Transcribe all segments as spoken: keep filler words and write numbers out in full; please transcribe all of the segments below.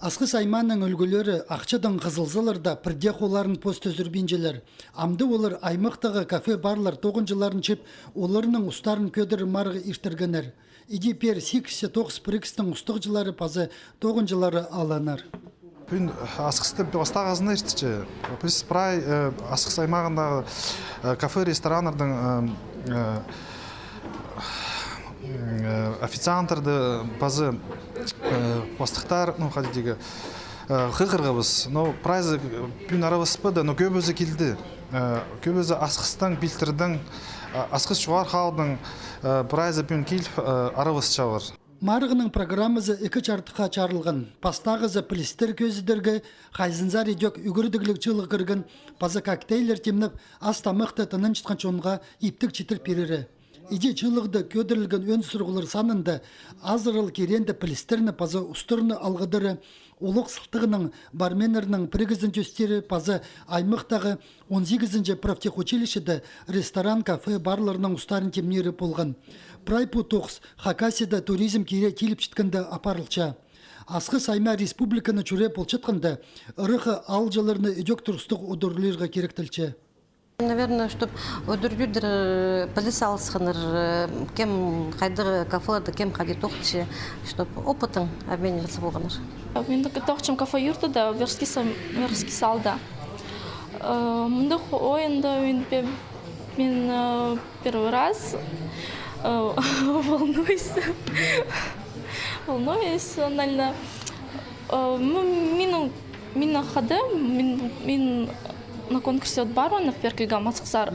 Асхыс аймааның ӱлгӱлері ахчадаң хызылзалар даа, пірдее холларын пос тӱзірбинчелер. Амды олар аймахтағы кафе-барлар тоғынҷыларын чыып, оларның устарын кӧдірер марығ иртіргеннер. Иди пеер сигісче тоғыс пірігістің устағҷылары паза тоғынҷылары аланнар. Пӱӱн Асхыста пастағызын иртче. Піс прай, э, Асхыс аймағындағы, э, кафе, рестораннарның, э, э, м, э, официанттарды паза, э, пастыхтар, ну, хайди тирге, э, хығырғабыс. Но прайзы, э, пӱӱн аравыспады, но кӧбізі килді. Э, кӧбізі Асхыстаң, Пилтірдең, а, Асхыс чоғар халдың, э, прайзы пӱӱн киліп, э, аравысчалар. Марығның программазы ікі чардыхха чарылған. Пастағызы пілістер кӧзідерге, хайзынзар идӧк ӱгредігліг чыылығ кірген, паза коктейльлер тимнеп, ас-тамахты тынанчатхан чонға иптіг читір пирері. Иди чыылығда кӧдірілген ӧӧн сурығлар санында азырал киреенде пілістерні паза устарны алғыдары, улуғ сылтағының барменнернің пірігізін тӧстері паза аймахтағы он сигізінҷі профтехучилищеде ресторан, кафе, барларның устарын тимнері полған. Прай пу тоғыс Хакасияда туризм кире тиліпчеткенде апарылча. Асхыс аймаа республиканы чӱрее полчатханда, ыраххы аалҷыларны идӧк турыстығ удурлирға киректелче. Наверное, чтоб удур-тӧдір, э, піліс алысханнар, э, кем хайдағ кафеларда, кем хайди тоғынча, чтоб опытын обмениваться полғаннар. Мин тоғынчам кафе юртада, Верский сам-, Верский аалда. Э, мындағ ойында мин пе-, мин, э, первый раз, э, волнуюсь. Волнуюсь, наверное. Э, ну, минің, минің хада, мин, мин на конкурсе от барменов пеер килгем, Асхыссар.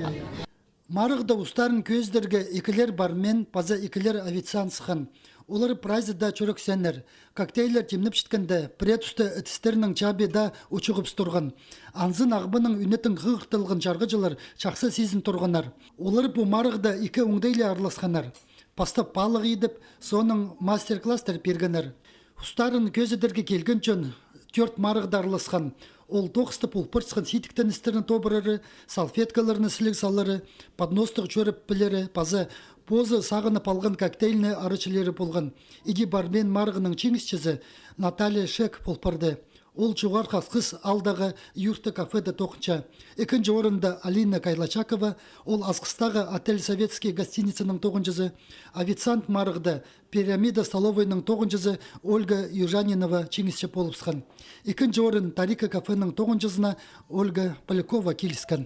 Марығда устарын кӧзідерге ікілер бармен паза ікілер официант сыххан. Олар прайзы даа чӱрексеннер. Коктейльлер тимнепчеткенде, пірее туста ітістернің чабии даа учуғыбыс турған. Анзын Ағбанның ӱнетін хығыртылған чарғыҷылар чахсы сизін турғаннар. Олар пу марығда ікі оңдайлы араласханнар. Пастап паалағ идіп, соонаң мастер-класстар пиргеннер. Устарын кӧзідерге килген чон тӧрт марығда араласхан. Ол тоғыстап полпарчатхан сидіктеністерні тобырары, салфеткаларны сіліг салары, подностығ чӧріп пілері паза позы сағынып алған коктейльні арачылары полған. Иди бармен марығның чиңісчізі Наталья Шек полпарды. Ол Чоғархы Асхыс аалдағы юртта кафеде тоғынча. Ікінҷі орында Алина Кайлачакова, ол Асхыстағы отель «Советский» гостиницаның тоғынҷызы, официант марығда «Пирамида» столовайның тоғынҷызы Ольга Южанинова чиңісчі полыбысхан. Ікінҷі орын «Тарика» кафенің тоғынҷызына Ольга Полякова киліскен.